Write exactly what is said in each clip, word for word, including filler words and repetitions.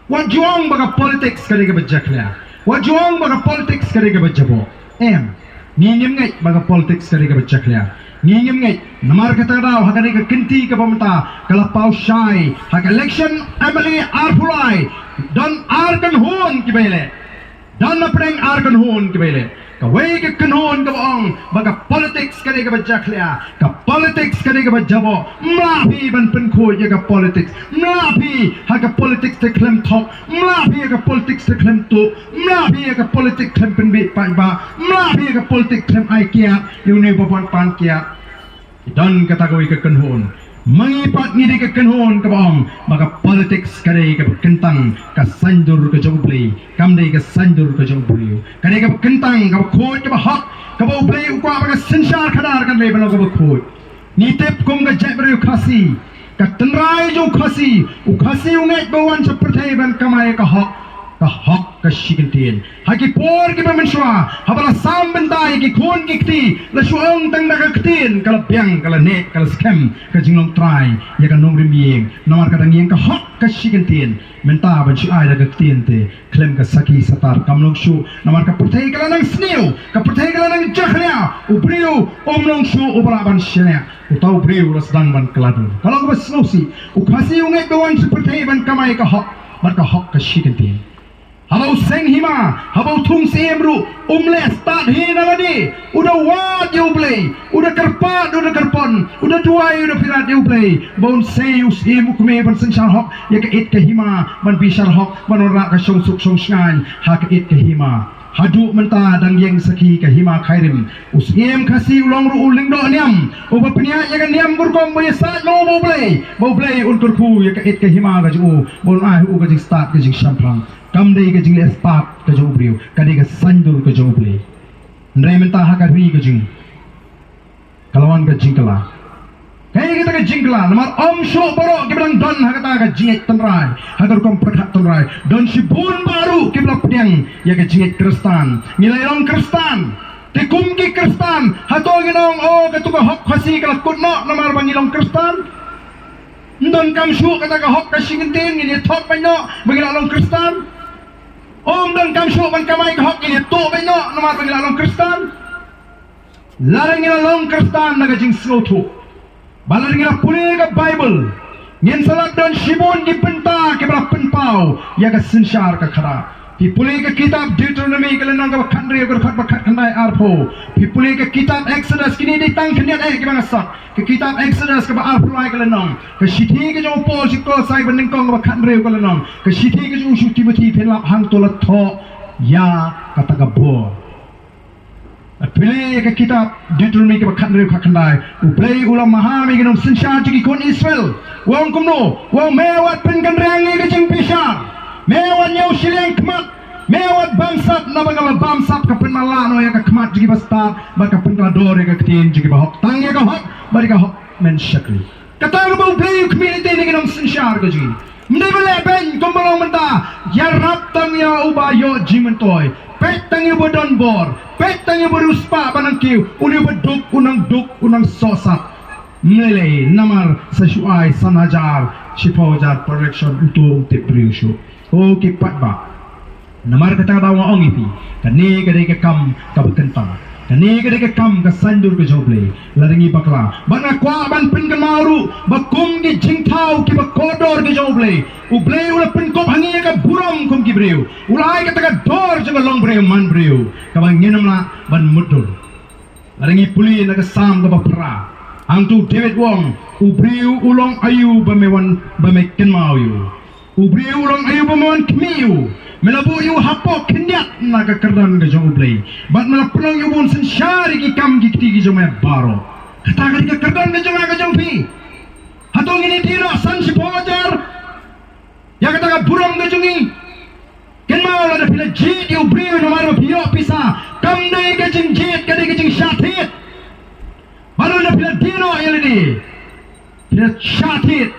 Wat ju ong ba ka politics ka dei kaba jakhlia. Wat ju ong ba ka politics ka dei kaba jaboh. Em, ngi ngim ngeit ba ka politics ka dei kaba jakhlia. Ngi ngim ngeit, namar kata ka daw ha kane ka kynti kaba mynta ka la paw shai ha ka election M L A arphew lai, don ar kynhun kiba ïaleh. Don na pdeng ar kynhun kiba ïaleh. Kawei ka kynhun kaba ong ba ka politics ka dei kaba jakhlia, ka politics ka dei kaba jaboh. Mla phi ban pynkhuid ïa ka politics. Mla phi ha ka politics te khlem thok. Mla phi ha ka politics te khlem tuh. Mla phi ha ka politics khlem pynbit paidbah. Mla phi ha ka politics khlem ai kiad ïa une ba bun pan kiad. Don kata kawei ka kynhun. Ma ngi pat ngi dei ka kynhun kaba ong ba ka politics ka dei kaba kyntang ka saiñdur ka jong U Blei, kam dei ka saiñdur ka jong u briew. Ka dei kaba kyntang, kaba khuid, kaba hok, kaba U Blei u kwah ba ka synshar khadar kan dei ban long kaba khuid. Ngi tip kum ka jaitbynriew Khasi, ka tynrai jong u Khasi, u Khasi u ngeit ba u wan sha pyrthei ban kamai ka hok, ka hok ka shi kyntien. Ha ki por kiba mynshuwa, haba la sam bynta ïa ki khun ki kti, la shu ong tang da ka ktien, ka la biang, ka la neh, ka la skhem ka jinglong trai ïa ka nongrim ïing. Namar ka dang ïeng ka hok ka shi kyntien. Mynta ban shu ai da ka ktien te khlem ka sakhi satar kam long shuh. Namar ka pyrthei ka la nang sniew, ka pyrthei ka la nang jakhlia. U briew um long shuh uba lah ban shaniah. Uta u briew u la sdang ban kylla dur. Ka long kaba sngewsih. U Khasi u ngeit ba u wan sha pyrthei ban kamai ka hok, bad ka hok ka shi kyntien. Haba u seng hima, haba u thung syiem ruh, um leh stad hi na lade. U da wad ïa U Blei, u da kyrpad, u da kyrpon, u da duwai, u da pyrkhat ïa U Blei ba un sei u syiem u kmie ban synshar hok ïa ka ïit ka hima, ban bishar hok, ban wanrah ka shongsuk shongshngaiñ ha ka ïit ka hima. Haduh mynta dang ïeng sakhi ka hima Khyrim. U syiem Khasi u long ruh u lyngdoh niam, uba pynïaid ïa ka niam ka rukom ba ïasaid ma u bad U Blei, ba U Blei un kyrkhu ïa ka ïit ka hima ka jong u, ba un ai ha u ka jingstad ka jingshemphang. Kam dei ka jingleh stad ka jong u briew, ka dei ka saiñdur ka jong U Blei. Hynrei mynta ha ka ri ka jong ngi ka la wan ka jingkylla. Kaei kata ka jingkylla? Namar ym shuh baroh kiba dang don ha kata ka jingngeit tynrai, ha ka rukom pyrkhat tynrai. Don shibun baroh kiba la pdiang ïa ka jingngeit Khristan. Ngi la ïalong Khristan. Te kum ki Khristan, hato ngin ong, oh, katu ka hok Khasi ka la kut noh namar ba ngi long Khristan? Ym donkam shuh kata ka hok ka shi kyntien, ngin ïa thok beit noh ba ngi la long Khristan. Ym donkam shuh ban kamai ka hok, ngin ïa tuh beit noh namar ba ngi la long Khristan. Lada ngi la long Khristan na ka jingsngewthuh, ba lada ngi la pule ka Baibl, ngin sa lap don shibun ki bynta kiba la pynpaw ïa ka synshar ka khadar. Phi pule ka kitab Deuteronomi ka lynnong kaba khathynriew, ka dkhot ba khatkhyndai arphew. Phi pule ka kitab Exodus, kine dei tang khyndiat eh kiba nga sot. Ka kitab Exodus kaba arphew lai ka lynnong. Ka shithi ka jong u Paul sha ki Kolosai kaba nyngkong kaba khathynriew ka lynnong. Ka shithi ka jong u sha u Timothi, phin lap hangto la thoh ïa kata ka bor. Phi pule ka kitab Deuteronomi kaba khathynriew khatkhyndai. U Blei u la maham ïa ki nongsynshar jong ki khun Israel. U ong kumno? U ong, me wat pynkynriang ïa ka jingbishar. Me wat ñiew shiliang khmat. Me wat bamsap, naba ka la bamsap ka pynmatlah noh ïa ka khmat jong ki bastad, bad ka pynkylla dor ïa ka ktien jong ki bahok. Tang ïa ka hok, bad ïa ka hok men shakri. Kata kaba U Blei u khmih lynti na ki nongsynshar ka jong ngi. Ym dei ban leh beiñ kumba long mynta, ïarap tang ïa uba ïoh jingmyntoi. Peit tang ïa uba don bor, peit tang ïa uba riewspah ba nang kiew, une uba duk u nang duk, u nang sohsat. Ym lei lei, namar sa shu ai san hajar, shiphew hajar per election, uto um tip briew shuh. O ki paidbah. Namar kata ka daw nga ong ïa phi, kane ka dei ka kam kaba kyntang. Kane ka dei ka kam ka saiñdur ka jong U Blei. Lada ngi bakla, bad nga kwah ban pynkynmaw ruh ba kum ki jingthaw kiba kordor ka jong U Blei, U Blei u la pynkup ha ngi ïa ka burom kum ki briew. U la ai kata ka dor jong ka longbriew manbriew kaba ngin ym lah ban mutdur. Lada ngi pule na ka Salm kaba phra, hangto u David u ong, u briew u long aïu ba me wan, ba me kynmaw ïa u? U briew u long aïu ba me wan khmih ïa u? Me la buh ïa u hapoh khyndiat na ka kyrdan ka jong U Blei, bad me la pynlong ïa u ba un synshar ïa ki kam ki kti ki jong me baroh. Kata ka dei ka kyrdan ka jong nga ka jong phi. Hato ngin ïa die noh san shiphew hajar ïa kata ka burom ka jong ngi? Kynmaw, lada phi la jied ïa u briew namar ba phi ïoh pisa, kam dei ka jingjied, ka dei ka jingshah thied. Bad lada phi la die noh ïa lade, phi la shah thied,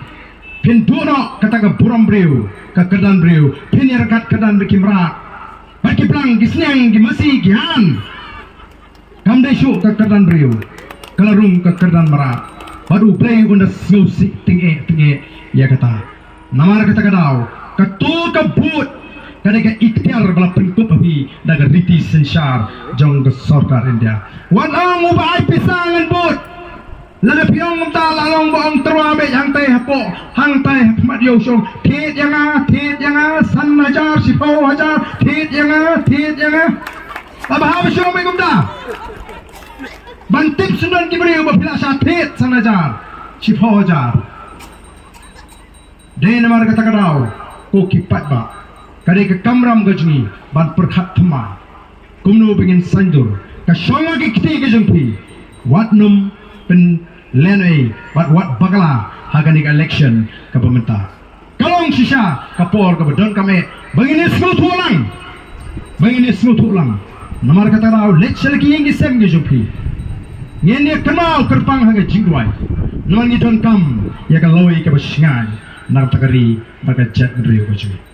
phin duh noh kata ka burom briew, ka kyrdan briew, phin ïaryngkat kyrdan bad ki mrad, bad ki blang, ki sniang, ki masi, ki han. Kam dei shuh ka kyrdan briew, ka la rung ka kyrdan mrad. Bad U Blei un da sngewsih tyngeh tyngeh ïa kata. Namar kata ka daw, Kato ka vote ka dei ka iktiar ba la pynkup ha phi da ka riti synshar jong ka sorkar India. Wat ong uba ai pisa ngan vote. Lada phi ong mynta la long ba ong tyrwa beit hangtai hapoh, hangtai ha khmat ïew shong. Thied ïa nga, thied ïa nga, san hajar, shiphew hajar, thied ïa nga, thied ïa nga. Ba bha ba shong beit kumta. Ban tip syndon ki briew ba phi la shah thied san hajar, shiphew hajar. Dei namar kata ka daw ko ki paidbah, ka dei ka kamram ka jong ngi ban pyrkhat thymmai kumno ba ngin saiñdur. Ka shong ha ki kti ka jong phi, wat nym pynlen ei, wat, wat bakla ha kane ka election kaba mynta. Ka long shisha ka por kaba donkam eh ba ngin ïa sngewthuh lang. Ba ngin ïa sngewthuh lang. Namar kata ka daw leit sha la ki ïing ki sem ki jong phi. Ngin ïa kynmaw kyrpang ha ka jingduwai. Namar ngi donkam ïa ka lawei kaba shngaiñ na ka bynta ka ri bad ka jaitbynriew ka jong ngi.